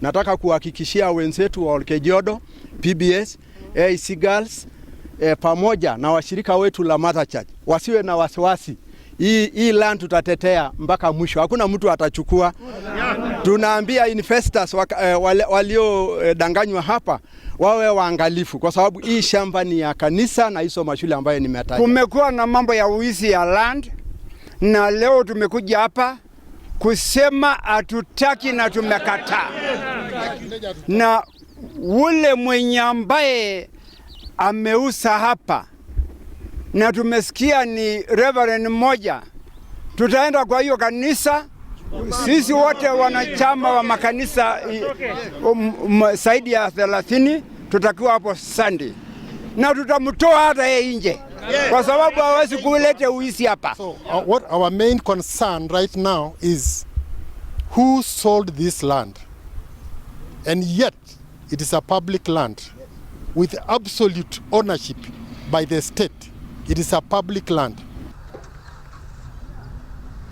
Nataka kuhakikishia wenzetu wa Olkejiado, PBS, AIC Girls pamoja na washirika wetu la Mother Church wasiwe na wasiwasi. Hii land tutatetea mpaka mwisho, hakuna mtu atachukua. Tunaambia investors waliodanganywa hapa wawe waangalifu, kwa sababu hii shamba ni ya kanisa na hizo mashule ambayo nimetaja. Kumekuwa na mambo ya uizi ya land, na leo tumekuja hapa kusema hatutaki na tumekataa. Na ule mwenye ambaye ameuza hapa na tumesikia ni reverend mmoja, tutaenda kwa hiyo kanisa. Sisi wote wanachama wa makanisa zaidi ya 30 tutakuwa hapo Sunday na tutamtoa hata yeye nje kwa sababu hawezi kuleta uizi hapa. So what our main concern right now is who sold this land, and yet it is a public land with absolute ownership by the state. It is a public land.